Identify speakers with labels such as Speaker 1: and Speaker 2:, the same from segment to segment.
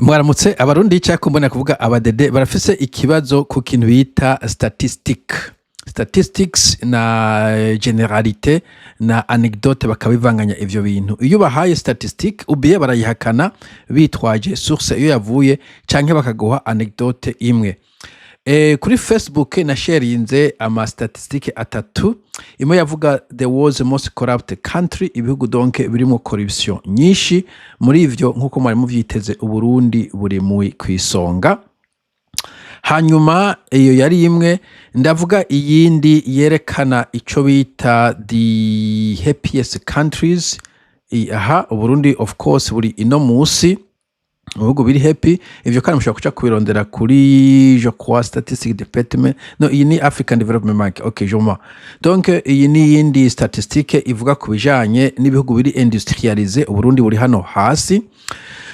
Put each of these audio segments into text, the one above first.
Speaker 1: Mwaramutse Abarundi, cyakumbona kuvuga abadede barafise ikibazo ku kintu bita statistic, statistics na généralité na anecdote, bakabivanganya ivyo bintu. Iyo bahaye statistique ubiye barayihakana bitwaje source iyo yavuye, canke bakaguha anecdote imwe. Kuri Facebook nasharinze ama statistique atatu. Imwe yavuga the world's most corrupt country, ibihugu donc birimo corruption nyinshi. Muri ivyo, nkuko mwari muvyiteze, Uburundi buri mu kwisonga. Hanyuma iyo yari imwe. Ndavuga iyindi yerekana ico bita the happiest countries. Aha Uburundi of course buri ino musi mu bihugu biri happy. Ivyo kandi mushobora kuca kubirondera kuri, je crois, Statistic Department. No, iyi ni African Development Bank. Okay, je vois. Donc iyi ni iyindi statistique ivuga ku bijanye n'ibihugu biri industrialisé. Uburundi buri hano hasi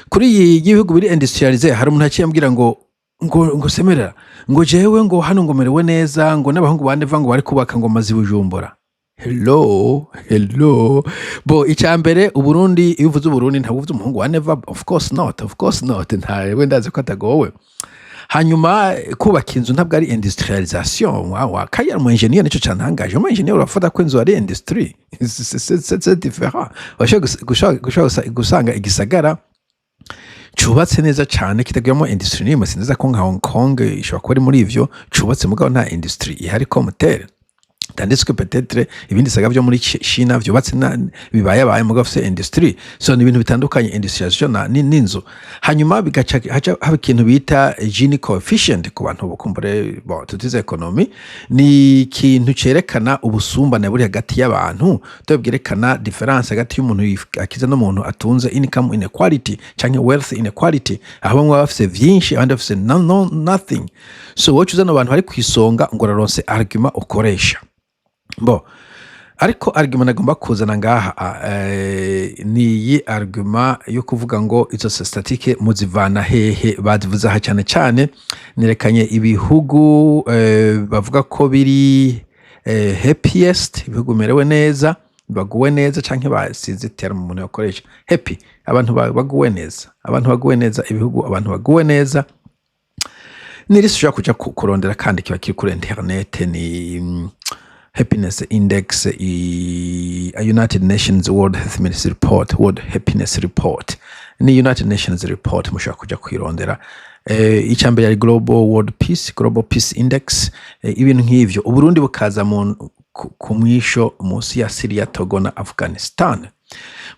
Speaker 1: kuri iyi y'ibihugu biri industrialisé. Hari umuntu yaciye ambwira ngo semerera, ngo jewe ngo hano ngo merewe neza, ngo n'abahungu bande va ngo bari kubaka ngo mazi Bujumbura. Hello, hello. Bo icya mbere, Uburundi, iyo uvuze Uburundi ntabwo uvuze umuhungu wa Neva. Of course not, of course not. Ntawe ndazi ko atagowe. Hanyuma kubaka inzu ntabwo ari industrialisation. Wa kaya mu engineer, nico cantangaje. Mu engineer urafata ko inzu ari industrie? C'est différent. Washobora gusanga igisagara cubatse neza cane kitagiyemo industrie n'imwe. Sinzi ko nka Hong Kong ishobora kuba ari muri ivyo cubatse, mugabo nta industrie ihari comme telle, tandis que peut-être ibindi saga vyo muri China vyubatse bibaye mugabo bafise industrie. So ni ibintu bitandukanye, industrialisation na n'inzu. Hanyuma bigaca haca haba ikintu bita Gini coefficient. Ku bantu bukumbure, bon, tutize economy, ni ikintu cerekana ubusumbane buri hagati y'abantu, to bwerekana difference hagati y'umuntu akize n'umuntu atunze, income inequality canke wealth inequality, aho bamwe baba bafise vyinshi, abandi bafise no, no, nothing. So wowe uzana abantu bari kwisonga ngo uraronse argument ukoresha. Bo ariko argument nagomba kuzana ngaha ni iyi argument yo kuvuga ngo izo statistique muzivana hehe? Bazivuze aha cyane cyane nerekanye ibihugu bavuga ko biri happiest, ibihugu bimerewe neza, baguwe neza, canke basize terme umuntu yakoresha, happy, abantu baguwe neza, abantu baguwe neza, ibihugu abantu baguwe neza. Ni liste ushobora kuja kurondera kandi kiba kiri kuri internet, ni happiness index, United Nations World Happiness Report. World Happiness Report ni United Nations report, mushobora kuja kwirondera. Icya mbere yari Global World Peace, Global Peace Index, ibintu nk'ivyo. Uburundi bukaza ku mwisho munsi ya Syria, Togo na Afghanistan.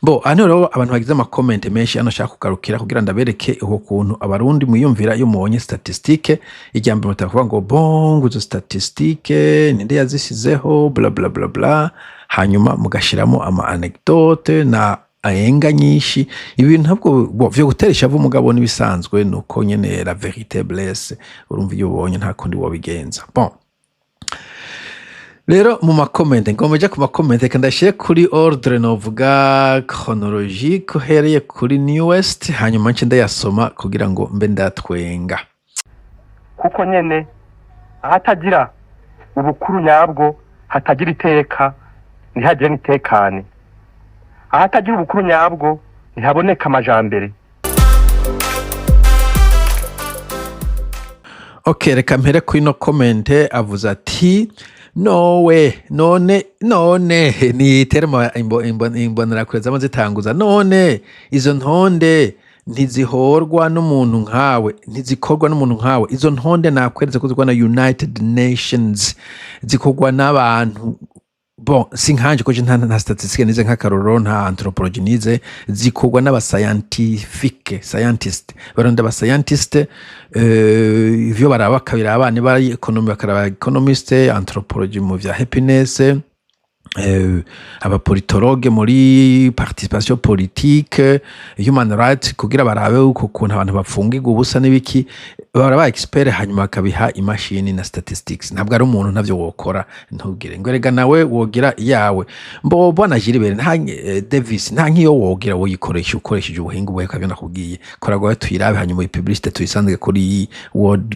Speaker 1: Bo hano rero abantu bagize ama comments menshi hano nshaka kugarukira kugira ndabereke uko kuntu Abarundi mwiyumvira iyo mubonye statistique. Irya mbere mutakuvuga ngo bon, ngo izo statistique ninde yazisizeho, bla bla bla bla, hanyuma mugashiramo ama anecdote na ayenga nyinshi. Ibintu ntabwo bo vyo gutera ishavu, umugabo n'ibisanzwe, nuko nyene la vérité blesse. Urumva, iyo ubonye nta kundi wobigenza. Bon, rero mu ma comments, ngomba nja ku ma comments, reka ndashyire kuri ordre novuga chronologique, uhereye kuri newest, hanyuma nce ndayasoma kugira ngo mbe ndatwenga.
Speaker 2: Kuko nyene ahatagira ubukuru nyabwo hatagira iteka, ntihagire n'itekane. Ahatagira ubukuru nyabwo ntihaboneka amajambere.
Speaker 1: Ok, reka mpere kuri ino comment. Avuze ati nowe none none ni terme imbonerakure zama zitanguza. None izo ntonde ntizihorwa n'umuntu nkawe, ntizikorwa n'umuntu nkawe. Izo ntonde nakweretse ko zikorwa na United Nations, zikorwa n'abantu. Bon, si nkanje ko je nta statistique nize, nk'akarorero nta anthropology nize. Zikorwa n'aba scientifique scientist, baronda aba scientist, ivyo baraba bakabiraba niba ari economy bakaraba economist, anthropology mu vya happiness, aba politologue muri participation politique, human rights, kugira barabe uko kuntu abantu bafungirwa ubusa n'ibiki. Baraba expert, hanyuma bakabiha imashini na statistics. Ntabwo ari umuntu, ntavyo wokora. Ntugire ngo erega nawe wogira iyawe. Mbo bwana Gilbert nta Davis, nta nk'iyo wogira, woyikoresha ukoresheje ubuhinga ubuhe kabyo nakubwiye. Kora gwawe tuyirabe, hanyuma uyipublicité tuyisanzwe kuri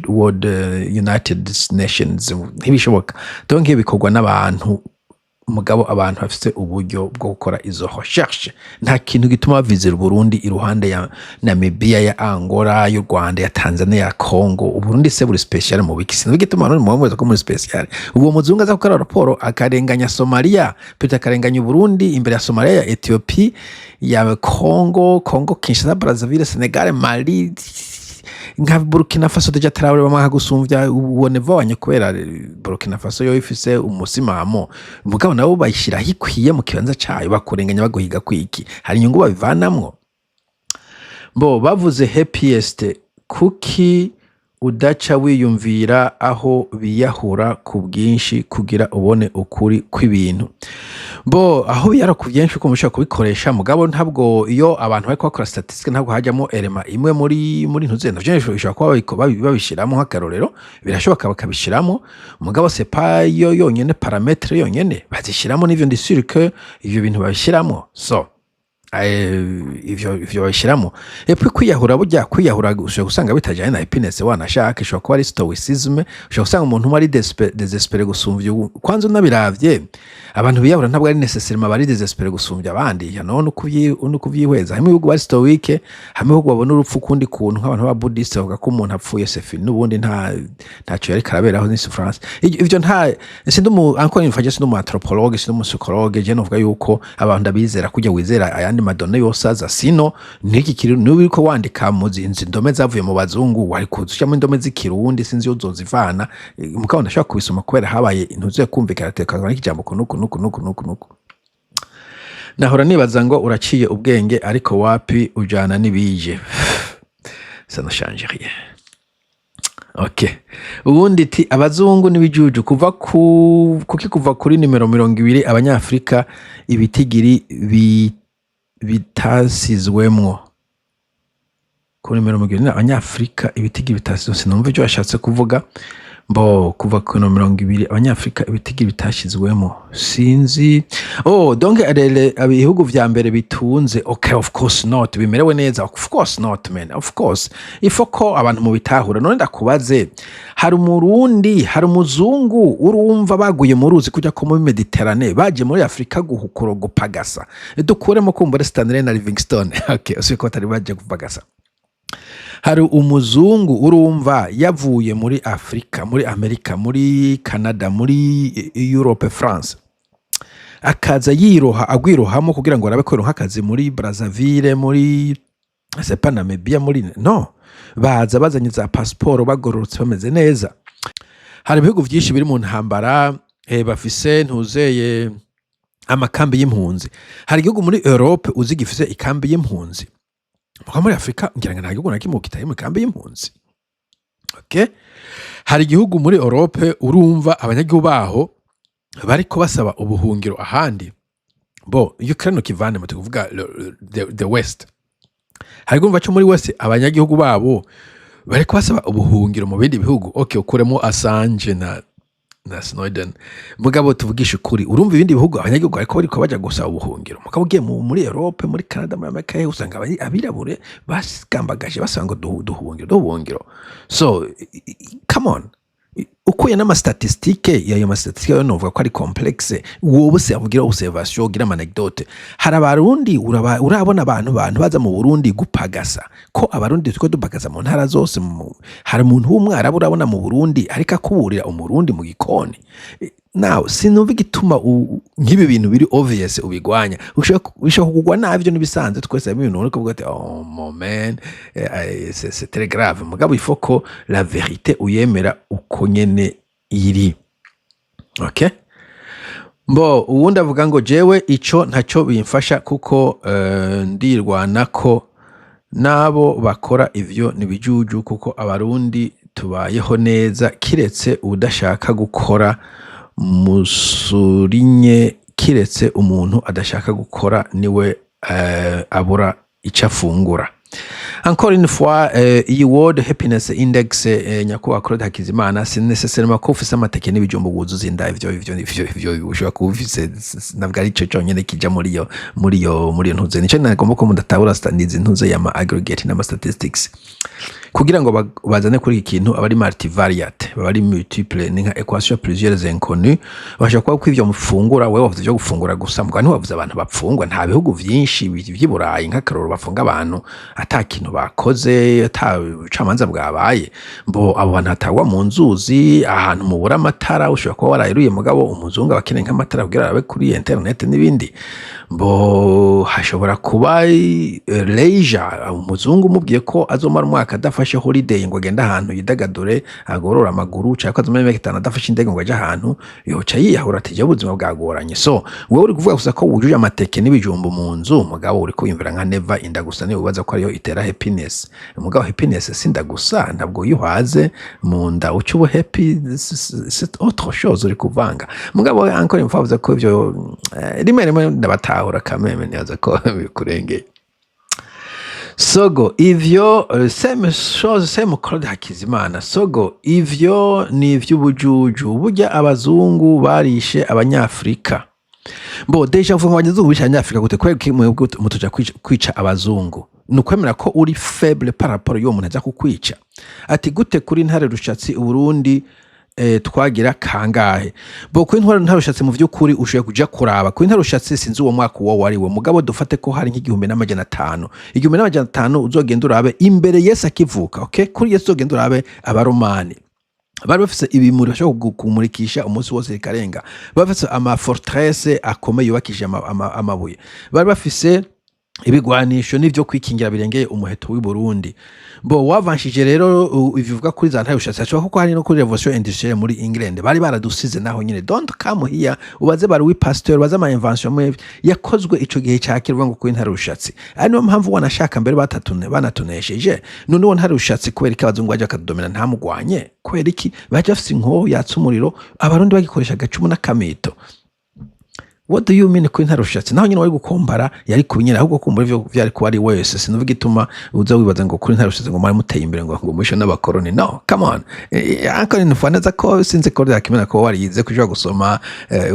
Speaker 1: World United Nations. Ntibishoboka. Donc bikorwa n'abantu. Mugabo abantu bafise uburyo bwo gukora izo recherche, nta kintu gituma bavizira Uburundi iruhande ya Namibia, ya Angola, y'u Rwanda, ya Tanzania, ya Congo. Uburundi se buri spécial mu biki? Sinzi igituma abarundi muba ko muri spécial. Uwo muzungu aza gukora raporo akarenganya Somalia, peut akarenganya Uburundi imbere ya Somalia, ya Ethiopie, ya Congo, Congo Kinshasa, Brazzaville, Senegal, Mali, nka Burkina Faso. Déjà Traore bamwe gusumvya ubone kubera Burkina Faso yo ifise umusimamo, mugabo nabo bayishiraho ikwiye mu kibanza cayo. Bakurenganya baguhiga kwiki? Hari inyungu babivanamwo? Bo bavuze happiest, kuki udaca wiyumvira aho biyahura ku bwinshi kugira ubone ukuri kw'ibintu? Bo aho biyahura ku bwinshi uko mushobora kubikoresha, mugabo ntabwo iyo abantu bariko bakora statistique ntabwo hajyamo élément imwe muri ntuze. Navyo bishobora kuba babishiramo nk'akarorero, birashoboka bakabishiramo, mugabo c'est pas yo yonyene paramètre yonyene bazishiramo. N'ivyo ndi sûr que ivyo bintu babishiramo. So ivyo babishiramo. Et puis kwiyahura, burya kwiyahura ushobora gusanga bitajanye na happiness. Wanashaka ishobora kuba ari stoicism, ushobora gusanga umuntu umwe ari désespéré gusumvya kwanza unabiravye, abantu biyahura ntabwo ari nécessairement bari désespéré gusumvya abandi. Ya none uko uvyihweza, harimo ibihugu bari stoïque, harimo ibihugu babona urupfu ukundi kuntu, nk'abantu ba bouddhiste bavuga ko umuntu apfuye c'est fini, n'ubundi ntaco yariko araberaho, ni souffrance. Ivyo nta sindi umu, encore une fois, je sindi umu anthropologue, sindi umu psychologue. Je novuga yuko abantu ndabizera kujya wizera ayandi ma données yose aza, sino n'iki kiri niba uriko wandika mu izi ndome zavuye mu bazungu, wari kuza ushyiramo indome z'ikirundi, sinzi iyo uzozivana. Mugabo ndashobora kubisoma kubera habaye intuzuye kumvikana, tekazwa n'ikijambo kunuku nuku nuku nuku nuku. Nahora nibaza ngo uraciye ubwenge, ariko wapi, ujana n'ibije, ça ne change rien. Okay. Ubundi iti abazungu n'ibijuju kuva ku kuki kuva kuri nimero 20 abanyafrika ibitigiri bitasizwemwo ku nimero 20 abanyafrika ibitigiri bitasizwe. Sinumva ivyo bashatse kuvuga. Bo kuva ku nimero 20 abanyafrika ibitigiri bitashyizwemo, sinzi. Oh, donc rere ibihugu vya mbere bitunze. Okay, of course not bimerewe neza, of course not, man, of course. Ifo ko abantu mu bitahura. None ndakubaze, hari umurundi, hari umuzungu urumva baguye mu ruzi kujya ko muri Méditerranée baje muri Afrika guhukuro gupagasa? Dukuremo kumbure Stanley na Livingstone, okay, usibye ko batari baje gupagasa. Hari umuzungu urumva yavuye muri Afrika, muri Amerika, muri Canada, muri Europe, France, akaza yiroha, agwirohamo kugira ngo arabe ko yoronka akazi muri Brazzaville, muri sepa Namibia, muri no baza bazanye za pasiporo, bagororotse, bameze neza? Hari ibihugu vyinshi biri mu ntambara, bafise ntuzeye amakambi y'impunzi. Hari igihugu muri Europe uzi gifise ikambi y'impunzi? Muga muri Afrika ngira ngo nta gihugu na kimwe kitari mu ikambi y'impunzi. Okay? Hari igihugu muri Europe urumva abanyagihugu baho bariko basaba ubuhungiro ahandi? Bo Ukraine ukivane mu tukuvuga the West. Hari igihugu cyo muri West abanyagihugu babo bariko basaba ubuhungiro mu bindi bihugu? Okay, ukuremo Assange na Snowden, mugabo tuvugishe ukuri, urumva ibindi bihugu abanyagihugu bariko baja gusaba ubuhungiro? Mugabo ugiye muri Europe, muri Canada, muri Amerika, hehe, usanga abirabure bagambagaje basaba ngo duhungiro, duhungiro. So come on, ukuye n'ama statistiques yayo, ma statistiques yo novuga ko ari complexe. Wowe se ugira observation, ugira ama anecdote, hari abarundi urabona abantu baza mu Burundi gupagasa, ko abarundi turiko dupagasa mu ntara zose? Hari umuntu w'umwarabu urabona mu Burundi ariko akuburira umurundi mu gikoni? Nawe sinumva igituma nk'ibi bintu biri obvious ubigwanya. Bishobora kugwa nabi, ivyo n'ibisanzwe twese. Harimo ibintu uriko uvuga ati: "Oh mon man, c'est très grave." Mugabo il faut ko la vérité uyemera uko nyene iri. Okay, mbo uwundi avuga ngo jewe ico ntaco bimfasha kuko ndirwanako n'abo bakora ivyo nibijuju, kuko abarundi tubayeho neza kiretse udashaka gukora. Musurinye, kiretse umuntu adashaka gukora niwe abura ico afungura. Encore une fois, iyi World Happiness Index, nyakubahwa Claude Hakizimana, si nécessairement ko ufise amateke n'ibijumbu wuzuza inda. Ivyo ushobora kuba ufise, ntabwo ari ico conyene kija muri iyo ntuze. Nico nagomba ko mudatahura nizi ntuze y'ama aggregate n'ama statistics kugira ngo bazane kuri iki kintu. Aba ari multivariate, baba ari multiple, ni nka équation plusieurs inconnues. Bashobora kuba ko ivyo mufungura, wewe wavuze ivyo gufungura gusa, mugabo ntiwavuze abantu bapfungwa. Nta bihugu vyinshi vy'i Burayi, nk'akarorero, bafunga abantu ata kintu bakoze, ata bucamanza bwabaye. Mbo abo bantu hatagwa mu nzuzi, ahantu mubura amatara, ushobora kuba warayiruye, mugabo umuzungu aba akeneye nk'amatara kugira arabe kuri internet n'ibindi. Mbo hashobora kuba leisure, umuzungu umubwiye ko azomara umwaka adafashe holiday ngo agende ahantu yidagadure, agorora amaguru, canke ko azomara imyaka 5 adafashe indege ngo aje ahantu, yoca yiyahura ati: "Jewe ubuzima bwagoranye." So wewe uri kuvuga gusa ko wujuje amateke n'ibijumbu mu nzu, mugabo uri kwiyumvira nka Neva, inda gusa niwe wibaza ko ariyo itera happiness. Mugabo happiness si inda gusa. Ntabwo iyo uhaze mu nda uca uba happy, c'est autre chose uri kuvanga. Mugabo encore une fois, avuze ko ivyo rimwe rimwe ndabatahura kameme, nibaza ko bikurengeye. Sogo ivyo, same chose, same Claude Hakizimana. Sogo ivyo ni ivy'ubujuju, burya abazungu barishe abanyafrika. Bo déjà mvuga ngo abazungu bishe abanyafrika gute? Kubera ko mwebwe mutuja kwica abazungu, ni ukwemera ko uri faible par rapport y'uwo muntu aza kukwica. Ati gute kuri Ntare Rushatsi Uburundi twagira kangahe? Bo kuri Ntare Rushatsi, mu vy'ukuri ushoboye kuja kuraba kuri Ntare Rushatsi, sinzi uwo mwaka uwo wari we, mugabo dufate ko hari nk'igihumbi n'amajana atanu, 1500, uzogenda urabe imbere Yesu akivuka. Okay, kuri Yesu uzogenda urabe Abaromani bari bafise ibimuri bashobora kumurikisha umunsi wose rikarenga, bari bafise ama forteresse akomeye yubakishije amabuye, bari bafise ibigwanisho n'ivyo kwikingira birengeye umuheto w'i Burundi. Bo wavanshije rero ivivuga kuri za Ntare Rushatsi, ashobora kuko hari no kuri révolution industrielle muri England bari baradusize naho nyine. Don't come here, ubaze ba Louis Pasteur, ubaze ama invention amwe yakozwe ico gihe ca kera, uvuga ngo kuri Ntare Rushatsi. Ari niyo mpamvu wanashaka mbere batatune banatunesheje. None uwo Ntare Rushatsi, kubera iki abazungu baje bakadudomina ntamugwanye? Kubera iki baje bafise inkoho yatsa umuriro, Abarundi bagikoresha agacumu n'akamito? What do you mean kuri Ntare Rushatsi? Naho nyine wari gukombara yari kubinyera, ahubwo kumbura ivyo vyari kuba ari wese. Sinuvuga igituma uza wibaza ngo kuri Ntare Rushatsi ngo mwari muteye imbere, ngo mwishe n'abakoroni. No, come on. Encore une fois, neza ko sinzi ko yakimena ko warize, ko ushobora gusoma,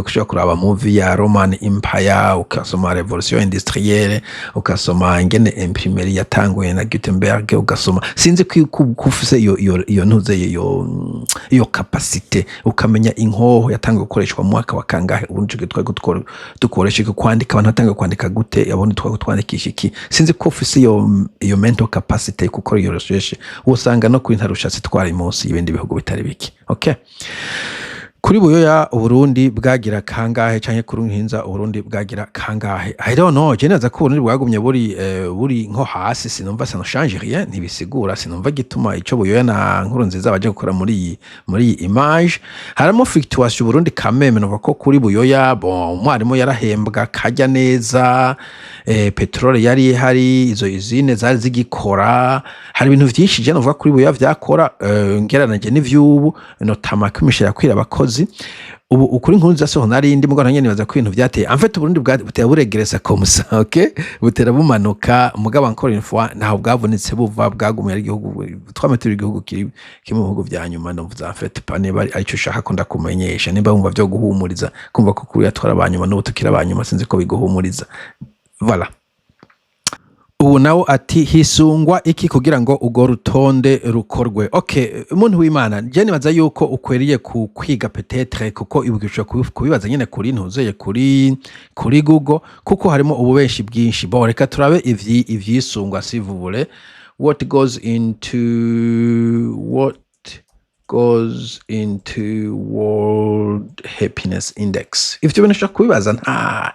Speaker 1: ushobora kuraba movie ya Roman Empire, ukasoma révolution industrielle, ukasoma ingene imprimerie yatanguye na Gutenberg, ugasoma, sinzi ko ufise iyo ntuze, iyo capacité, ukamenya inkoho yatanguye gukoreshwa mu mwaka wa kangahe, ubundi ico gihe twari dukoresha iki, kwandika abantu batanguye kwandika gute, ubundi twari twandikisha iki. Sinzi ko ufise iyo mental capacity yo gukora iyo recherche. Usanga no kuri Ntare Rushatsi twari munsi y'ibindi bihugu bitari bike. Okay, kuri Buyoya Uburundi bwagira kangahe, canke kuri Nkinza Uburundi bwagira kangahe? I don't know. Je neza ko Uburundi bwagumye buri nko hasi. Sinumva, ça ne change rien, ntibisigura. Sinumva gituma ico Buyoya na Nkurunziza baje gukora muri iyi image. Harimo fluctuation. Uburundi kameme numva ko kuri Buyoya, bon, umwarimu yarahembwa kajya neza, petrole yari ihari, izo usine zari zigikora, hari ibintu vyinshi je novuga kuri Buyoya vyakora, ngereranije n'ivyubu, notamment ko imishahara yakwira abakozi. Ubu ukuri Nkurunziza soho narindi, mugabo nanye nibaza ko ibintu vyateye, en fait Uburundi butera buregresa comme ça, okay, butera bumanuka. Mugabo encore une fois, ntaho bwavunitse buva, bwagumye ari igihugu twame turi igihugu kiri kimwe mu bihugu vya nyuma. Novuza en fait pas niba arico ushaka ko ndakumenyesha, nimba wumva vyo guhumuriza kumva ko kuri yatwara abanyuma n'ubu tukiri abanyuma, sinzi ko biguhumuriza. Voilà. Ubu nawe ati hisungwa iki kugira ngo urwo rutonde rukorwe? Okay, umuntu w'Imana, je nibaza yuko ukwiriye ku kwiga peut-être, kuko ibugisha kubibaza nyene kuri ntuzeye kuri Google, kuko harimo ububenshi bwinshi. Bo reka turabe ivyisungwa, s'il vous plaît. What goes into World Happiness Index? Ivyo bintu ushobora kubibaza, nta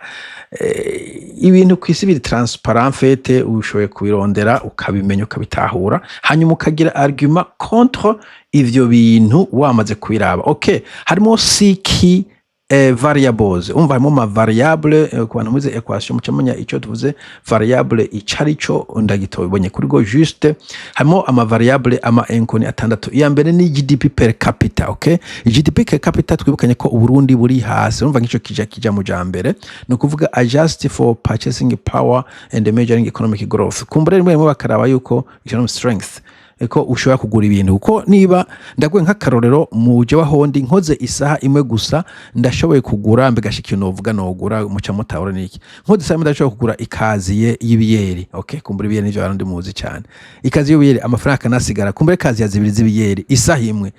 Speaker 1: ibintu kw'isi biri transparent fait, ushoboye kubirondera ukabimenya, ukabitahura, hanyuma ukagira argument contre ivyo bintu wamaze kubiraba. Okay, harimo siki. Variables, umva, harimo ma variable. Ku bantu muzi equation, muca menya ico tuvuze variable ico arico. Ndagitobonye kuri go juste. Harimo ama variable, ama inconnues atandatu. Iya mbere ni GDP per capita, okay? GDP per capita, twibukanye ko Uburundi buri hasi. Urumva nk'ico kija mu jambere, ni ukuvuga adjust for purchasing power and measuring economic growth. Kumbure rimwe rimwe bakaraba yuko economic strength, ko ushobora kugura ibintu, kuko niba ndaguye nk'akarorero mu je wahondi nkoze isaha imwe gusa, ndashoboye kugura, mbegashika ikintu novuga nogura, muca mutahura niki. Nkoze isaha imwe ndashoboye kugura ikaziye y'ibiyeri, okay? Kumbura ibiyeri nivyo abarundi muzi cyane. Ikaziye y'ibiyeri, amafaranga akanasigara, kumbura ikaziya zibiri z'ibiyeri isaha imwe.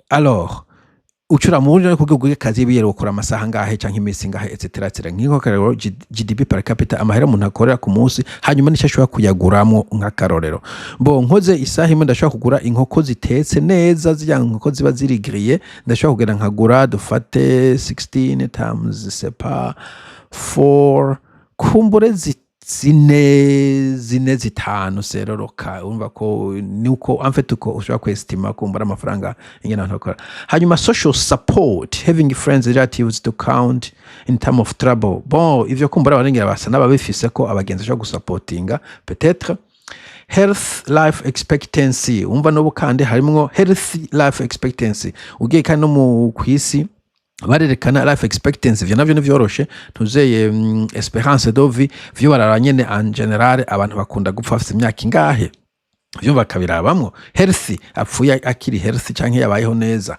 Speaker 1: Alors ucura mu buryo bwo kugira ikazi y'ibiyeri, ukora amasaha ngahe canke iminsi ngahe, etc etc. Nk'iko karero GDP per capita, amahera umuntu akorera ku munsi, hanyuma nico ashobora kuyaguramwo. Nk'akarorero, bo nkoze isaha imwe ndashobora kugura inkoko zitetse neza, zirya nkoko ziba ziri grillées. Ndashobora kugenda nkagura, dufate 16 times sepa 4, kumbure zine, zine, zitanu seroroka. Urumva ko nuko en fait uko ushobora kwestima kumbura amafaranga ingene abantu bakora. Hanyuma social support, having friends, relatives to count in time of trouble. Bon, ivyo kumbura abarengera basa n'ababifise, ko abagenzi bashobora gusapotinga peut-être. Health life expectancy, umva, n'ubu kandi harimwo health life expectancy. Ugiye kandi no mu kwisi barerekana life expectancy, ivyo navyo ntivyoroshe. Ntuzeye espérance de vie, vyo barara nyene en général abantu bakunda gupfa bafise imyaka ingahe, vyo bakabirabamwo. Health, apfuye akiri health canke yabayeho neza.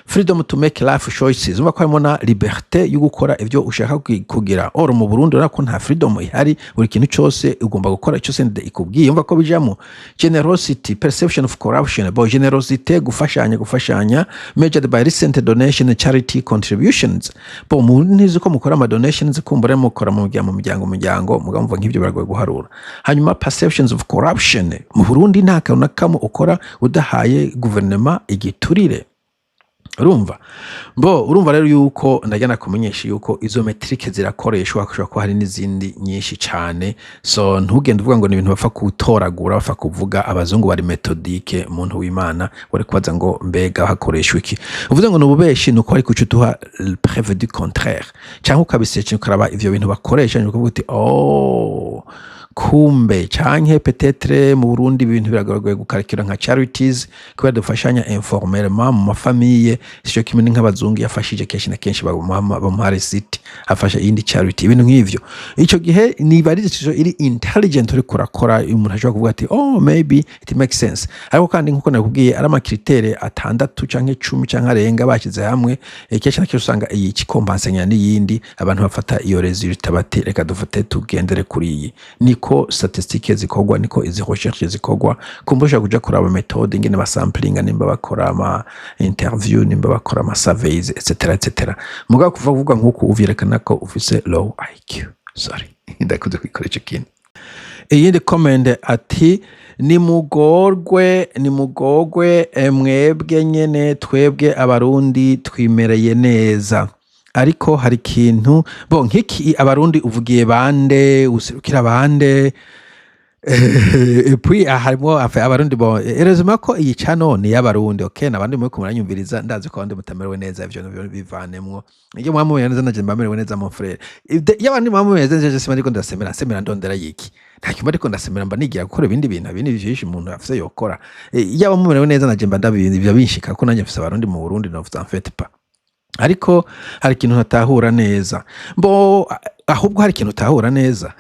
Speaker 1: Freedom to make life choices, umva ko harimo na liberté yo gukora ivyo ushaka kugira. Or mu Burundi urabona ko nta freedom ihari, buri kintu cyose ugomba gukora icyo CNDD ikubwiye. Umva ko bijamo generosity, perception of corruption. Bo generosity, gufashanya, gufashanya, measured by recent donation and charity contributions. Bo mu ntizi ko mukora ama donations, kumbura mukora mu muryango, mu muryango, mu muryango, mugabo nk'ibyo biragoye guharura. Hanyuma perceptions of corruption, mu Burundi nta kantu na kamwe ukora udahaye guverinoma igiturire. Urumva, bo urumva rero yuko ndajya nakumenyesha yuko izo métriques zirakoreshwa, hashobora kuba hari n'izindi nyinshi cyane. So ntugende uvuga ngo ni ibintu bapfa gutoragura, bapfa kuvuga. Abazungu bari méthodique. Muntu w'Imana, wari kubaza ngo mbega hakoreshwa iki? Uvuze ngo ni ububeshi, ni uko ariko uca uduha preuve du contraire, cyangwa ukabisecha, ukaraba ivyo bintu bakoresha, ni ukuvuga uti: "Oh, kumbe." Canke peut-être mu Burundi ibintu biragoye gukarikira nka charities, kubera dufashanya informellement mu ma familles, sico kimwe ni nk'abazungu. Yafashije kenshi na kenshi bamuha receipt, afasha iyindi charity, ibintu nk'ivyo. Ico gihe niba ari decision iri intelligent uriko urakora, umuntu ashobora kuvuga ati: "Oh, maybe it makes sense." Ariko kandi nkuko nakubwiye, ari ama critères atandatu canke 10 canke arenga bashyize hamwe, kenshi na kenshi usanga iyi kikompansenya n'iyindi, abantu bafata iyo résultat bati: "Reka dufate tugendere kuri iyi." Niko statistique zikorwa, niko izi recherche zikorwa. Kumva ushobora kuja kuraba méthode ingene basamplinga, nimba bakora ama interview, nimba bakora ama surveys, etc etc. Mugabo kuva kuvuga nkuko uvyerekana ko ufise low IQ, sorry, ndakunze kwikora ico kintu. Iyindi comment ati: "Nimugorwe, nimugorwe, mwebwe nyene, twebwe Abarundi twimereye neza." Ariko hari ikintu, bo nk'iki, Abarundi uvugiye bande? Userukira bande? Et puis harimo, enfin, Abarundi. Bon, heureusement ko iyi channel ni y'Abarundi, okay? Nabandi muri kumuranyumviriza, ndazi ko abandi mutamerewe neza, ivyo navyo bivanemwo. Iyo mwaba mumerewe neza, nanje mba merewe neza, mon frère. Iyo abandi mwaba mumerewe neza, je simba ndiko ndasemera. Nsemera ndondera yiki? Nta kimwe ariko ndasemera, mba nigira gukora ibindi bintu, ibindi vyinshi umuntu afise yokora. Iyo aba mumerewe neza, nanje mba ndabi binshika, ko nanjye mfise Abarundi mu Burundi, ne vous en faites pas. Ariko hari ikintu ntatahura neza. Mbo ahubwo hari ikintu utahura neza: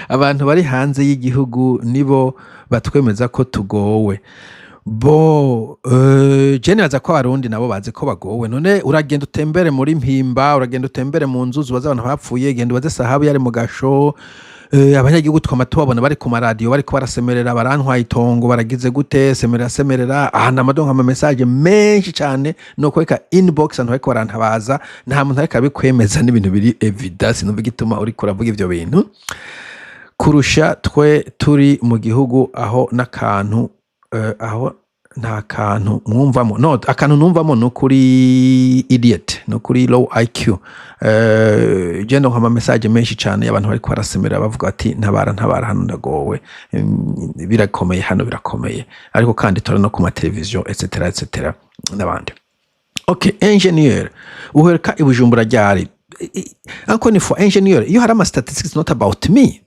Speaker 1: abantu bari hanze y'igihugu nibo batwemeza ko tugowe. Bo je nibaza ko Abarundi nabo bazi ko bagowe. None uragenda utembere muri Mpimba, uragenda utembere mu nzuzi, ubaze abantu bapfuye, genda ubaze sahabu yari mu gasho. Abanyagihugu twama tubabona bari ku maradiyo, bariko barasemerera: "Barantwaye itongo, baragize gute?" Semerera, semerera. Aha namadonka ama message menshi cane, no kweka inbox, abantu bariko barantabaza. Nta muntu ariko abikwemeza, n'ibintu biri évident. Sinumva igituma uriko uravuga ivyo bintu kurusha twe turi mu gihugu, aho n'akantu aho nta kantu mwumvamo. No akantu numvamo ni ukuri idiot, ni ukuri low IQ. Je ndonka ama message menshi cane y'abantu bariko barasemera, bavuga ati: "Ntabara, ntabara, hano ndagowe." Birakomeye hano, birakomeye. Ariko kandi tora no ku mateleviziyo, etc etc, n'abandi. Ok, ingénieur, uheruka i Bujumbura ryari? Encore une fois, ingénieur, iyo hari ama statistics, not about me.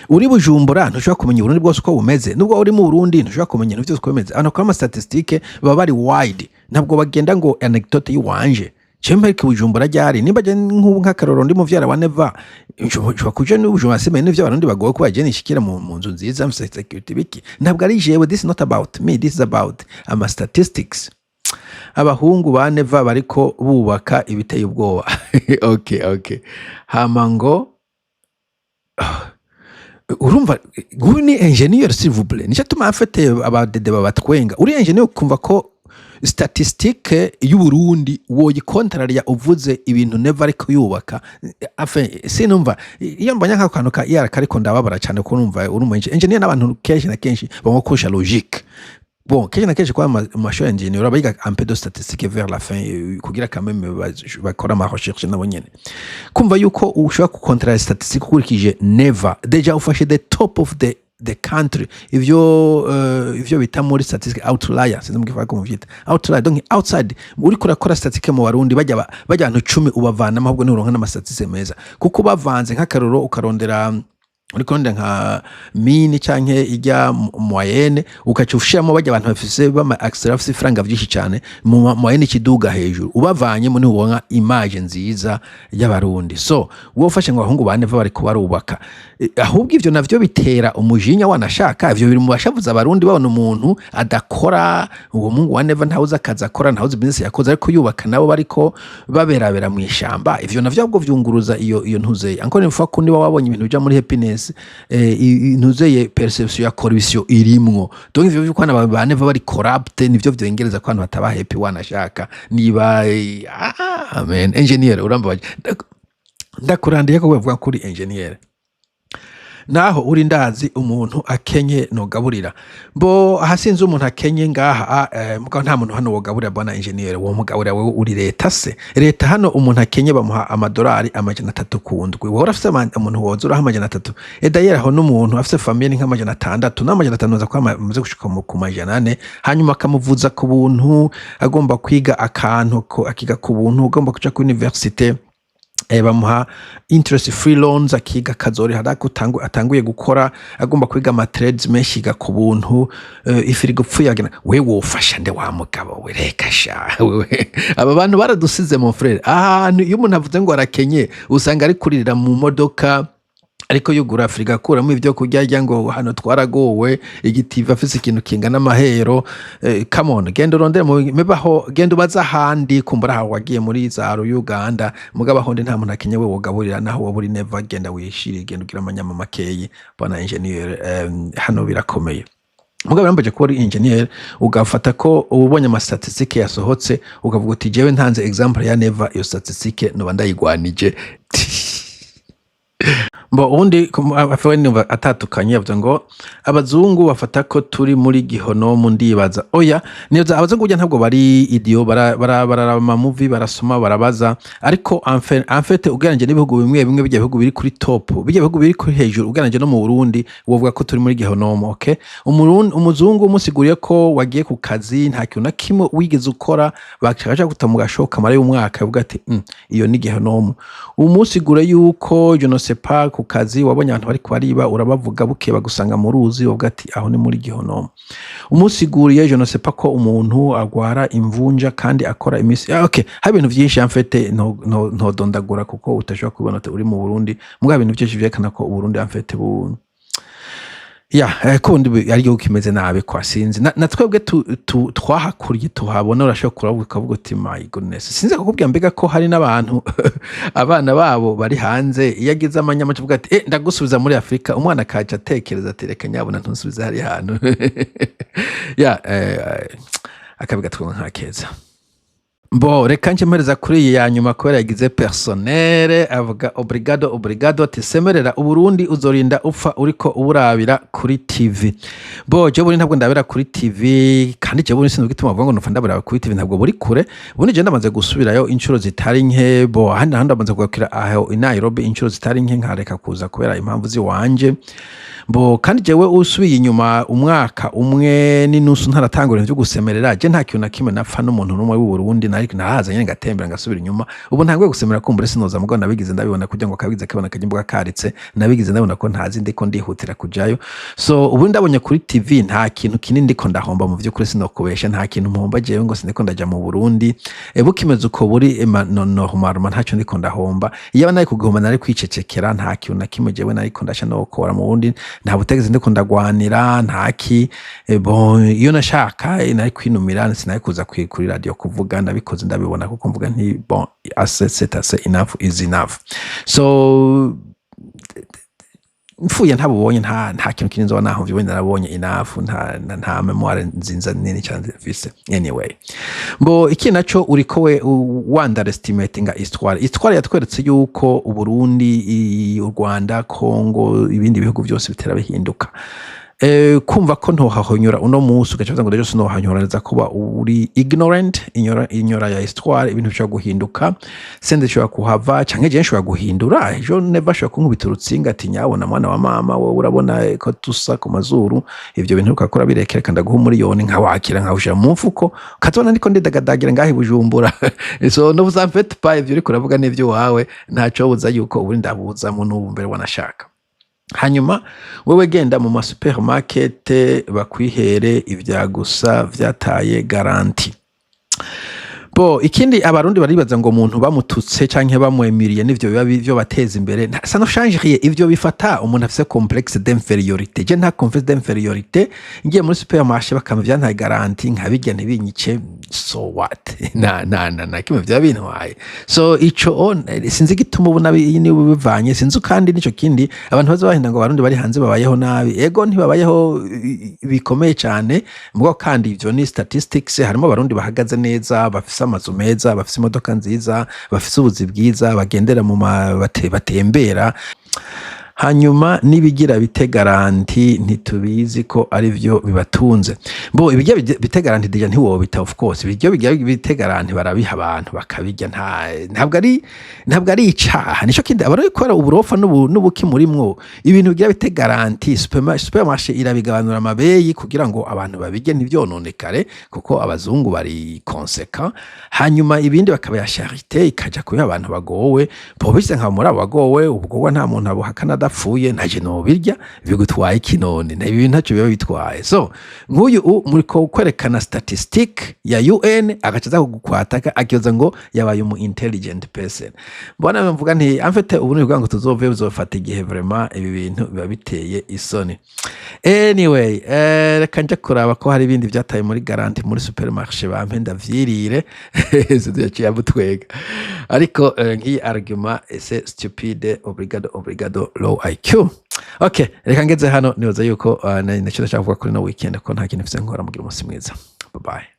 Speaker 1: Uri Bujumbura ntushobora kumenya Uburundi bwose uko bumeze. Nubwo uri mu Burundi, ntushobora kumenya ibintu byose uko bimeze. Abantu bakora ama statistique baba bari wide, ntabwo bagenda ngo anecdote yiwanje. Jewe mpereka i Bujumbura ryari? Nimba je nk'ubu, nk'akarorero, ndi muvyara wa Neva, nshobora kuja ni Bujumbura simenya n'ivyo Abarundi bagowe, kuba je nishikira mu nzu nziza, mfise security biki. Ntabwo ari jewe. This is not about me, this is about ama statistics. Abahungu ba Neva bariko bubaka ibiteye ubwoba. Okay, hama ngo urumva nguyu ni ingénieur, s'il vous plaît. Nicyo tuma afite abadede babatwenga. Uri ingénieur, ukumva ko statistique y'Uburundi woyikontrariya uvuze ibintu Neva ariko yubaka. Enfin, sinumva iyo mbonye nk'ako kantu ka IRK, ariko ndababara cyane ko numva uri umu engineer n'abantu kenshi na kenshi bagomba gukoresha logique. Bon, kenshi na kenshi kwa mu mashuri ya ingénieur biga un peu de statistique vers la fin, kugira quand même bakora ama recherche nabo nyene. Kumva yuko ushobora gukontorora statistique ukurikije Neva, déjà ufashe the top of the country, ivyo bita muri statistique outlier, sinzi mu gifaransa ko muvyita outlier. Donc outside, uriko urakora statistique mu Barundi, bajya abantu 10 ubavanamo, ahubwo nturonka n'ama statistique meza kuko ubavanze. Nk'akaroro, ukarondera, uriko urondera nka mean canke ijya moyenne, ukaca ushiramo bajya abantu bafise bama accès, bafise ifaranga vyinshi cane, mu moyenne ikiduga hejuru. Ubavanyemo ntubona image nziza y'Abarundi. So wowe ufashe ngo abahungu ba Neva bariko barubaka, ahubwo ivyo navyo bitera umujinya. Wanashaka ivyo biri mu bashavuza Abarundi, babona umuntu adakora. Uwo muhungu wa Neva ntawuzi akazi akora, ntawuzi business yakoze, ariko yubaka, nabo bariko baberabera mu ishamba. Ivyo navyo ahubwo vyunguruza iyo ntuzeye. Encore une fois, ko niba wabonye ibintu bija muri happiness, ntuzeye perception ya corruption irimwo. Donc ivyo vyuko abantu ba Neva bari corrupt nivyo vyongereza ko abantu bataba happy. Wanashaka niba amen, engineer, urambabaje. Ndakurandiye ko bavuga kuri engineer naho uri. Ndazi umuntu akenye nogaburira bo ahasinze umuntu akenye ngaha, mugabo nta muntu hano wogaburira. Bwana engineer, wo mugaburira wewe uri leta se? Leta hano umuntu akenye bamuha amadolari 300 ku ndwi. Wowe urafise umuntu woza uraha 300? Edayeri aho n'umuntu afise famille ni nka 600 na 500, aza kuba amaze gushika ku 400. Hanyuma akamuvuza ku buntu, agomba kwiga akantu akiga ku buntu, agomba kuja ku université, bamuha interest free loans, akiga kazori harako atanguye gukora, agomba kwiga ama trades menshi yiga ku buntu, ifirigo ipfuye agena. We wofasha nde wa mugabo we? Reka sha wewe, aba bantu baradusize, mon frère. Ahantu iyo umuntu avuze ngo arakenye, usanga ari kuririra mu modoka, ariko yugura firigo akuramo ibyo kurya arya, ngo hano twaragowe, igitiva afise ikintu kingana amahero. Come on, genda urondere mu mibaho, genda ubaze ahandi, kumbura aho wagiye muri za Uganda. Mugabo aho ndi nta muntu akenye we wogaburira, naho woba uri Neva. Genda wishire, genda ugira amanyama makeyi, bwana engineer. Hano birakomeye. Mugabo birambaje kuba uri engineer, ugafata ko ubonye ama statistique yasohotse, ukavuga uti jewe ntanze example ya Neva, iyo statistique noba ndayigwanije. Mbo ubundi afe numva atatukanye, yavuze ngo abazungu bafata ko turi muri gihonomu. Ndibaza oya, nibaza abazungu burya ntabwo bari idiot. Bararaba ama movie, barasoma, barabaza. Ariko en fait ugereranyije n'ibihugu bimwe bimwe, bijya bihugu biri kuri top, bijya bihugu biri kuri hejuru, ugereranyije no mu Burundi, wovuga ko turi muri gihonomu. Okay, umuzungu umusiguriye ko wagiye ku kazi, nta kintu na kimwe wigeze ukora, bakaja guta mu gashoka kamara y'umwaka, yavuga ati iyo ni gihonomu." Umusigure yuko, je ne sais pas, ku kazi wabonye abantu bariko bariba, urabavuga, buke bagusanga mu ruzi, bavuga ati aho ni muri gihonomu. Umusiguriye, je ne sais pas, ko umuntu agwara imvunja kandi akora imisi, okay, hari ibintu vyinshi en fait ntodondagura kuko utashobora kubibona uri mu Burundi. Mugabo ibintu vyinshi vyerekana ko Uburundi en fait bu ya kundi ari igihugu kimeze nabi kwa sinzi na twebwe twahakuriye tuhabona. Urashobora kuravuga ukavuga uti my goodness. Sinzi kukubwira mbega ko hari n'abantu abana babo bari hanze, iyo agize amanyama avuga ati ndagusubiza muri Afurika, umwana akaca atekereza ati reka nyabuna ntusubize hari hantu ya akabiga twumva nka keza. Bo reka nce mpereza kuri iyi ya nyuma kubera yagize personnel. Avuga obrigado, obrigado, ati semerera Uburundi uzorinda upfa uriko uburabira kuri TV. Bo je buri ntabwo ndabira kuri TV, kandi je buri sinzi gituma bavuga ngo nupfa ndabira kuri TV. Ntabwo buri kure. Ubundi je ndamaze gusubirayo inshuro zitari nke. Bo ahandi ahandi ndamaze kugarukira aho i Nairobi inshuro zitari nke, nkareka kuza kubera impamvu ziwanje. Bo kandi jewe usubiye inyuma umwaka umwe n'inusu ntaratangura ibintu vyo gusemerera, je nta kintu na kimwe napfa n'umuntu n'umwe w'u Burundi. Nari nahaza nyene ngatembera, ngasubira inyuma. Ubu ntanguye gusemera, kumbure sinoza, mugabo nabigize ndabibona kugira ngo kabigize kabona kajya imbuga karitse. Nabigize ndabona ko ntazi, ndiko ndihutira kujayo. So ubu ndabonye kuri TV, nta kintu kinini ndiko ndahomba. Mu vy'ukuri sinokubesha, nta kintu mpomba jewe ngo sindiko ndaja mu Burundi. Bukimeze uko buri no, normalement ntacyo ndiko ndahomba. Iyo nari kugihomba, nari kwicecekera. Nta kintu na kimwe jewe nariko ndasha nokora mu Burundi, nta butegetsi ndiko ndagwanira, ntaki. Bon, iyo nashaka nari kwinumira, sinari kuza kuri radio kuvuga. Ndabikoze ndabibona kuko mvuga nti: "Bon, assez c'est assez, enough is enough." So mfuye ntabubonye, nta kintu kinini nzoba nahomvye. Wenda narabonye enough, nta mémoire nzinza nini cyane mfise anyway. Mbo iki naco, uriko we underestimatinga histoire. Histoire yatweretse yuko Uburundi, u Rwanda, Congo, ibindi bihugu byose bitera bihinduka. Kumva ko ntohahonyora uno munsi ugaca uvuga ngo ejo sinohanyora, neza kuba uri ignorant, ignora ya histoire. Ibintu bishobora guhinduka, sende ishobora kuhava canke jewe nshobora guhindura ejo. Neva ashobora kunkubita urutsinga ati: "Nyabona mwana wa mama, wowe urabona ko tusa ku mazuru, ivyo bintu ukakora bireke, reka ndaguha umuriyoni." Nkawakira, nkawushira mu mfuko, ukazobona ndiko ndidagadagira ngaho i Bujumbura. So ne vous en faites pas, ivyo uriko uravuga n'ivyo wawe, ntaco buza yuko ubu ndabuzamo n'ubu mbere wanashaka. Hanyuma wewe genda mu ma supermarket bakwihere ivya gusa vyataye garantie. Bo ikindi, Abarundi baribaza ngo umuntu bamututse canke bamwemiriye nivyo biba bivyo bateza imbere. Ça ne change rien. Ivyo bifata umuntu afise complexe d'infériorité. Je nta complexe d'infériorité. Ngiye muri supermarché bakampa vyantaye garantie, nkabirya ntibinyice, so what? Na kimwe vya bintwaye. So ico sinzi igituma ubu nabi niba bivanye, sinzi. Kandi nico kindi, abantu baza bahinda ngo Abarundi bari hanze babayeho nabi. Ego, ntibabayeho bikomeye cyane, mugabo kandi ivyo ni statistics. Harimo Abarundi bahagaze neza, bafise amazu meza, bafise imodoka nziza, bafise ubuzi bwiza, bagendera mu ma batembera. Hanyuma n'ibigira bite garantie, ntitubizi ko ari byo bibatunze. Bo ibijya bite garantie déjà ntiwobita. Of course, ibiryo bigira bite garantie barabiha abantu bakabirya, ntabwo ari icaha. Nico kindi, abari kubera uburofa n'ubuki murimwo, ibintu bigira bite garantie, supermarché irabigabanura amabeyi kugira ngo abantu babirye ntivyononekare, kuko abazungu bari conséquent. Hanyuma ibindi bakaba ya charité, ikaja kubiha abantu bagowe. Bo bise nka muri abo bagowe, ubwo nta muntu abuhakana adapfuye, ntaje nobirya. Bigutwaye iki none? Nta ibi ntacyo biba bitwaye. So nk'uyu muriko kwerekana statistique ya UN, agaca aza kugukwataka akibaza ngo yabaye umu intelligent person. Mbona mvuga nti en fait ubu ni ukuvuga ngo tuzove, bizofata igihe. Vraiment ibi bintu biba biteye isoni. Anyway, reka nje kuraba ko hari ibindi vyataye muri garantie muri supermarché, bampe ndavyirire. Sinzi yaciye amutwega, ariko nk'iyi argument, c'est stupide. Obrigado, obrigado, low IQ. Okay, reka ngeze hano. Nibaza yuko naco ndashaka kuvuga kuri no weekend, ko nta kintu mfise nkora. Mugira umunsi mwiza, bye bye.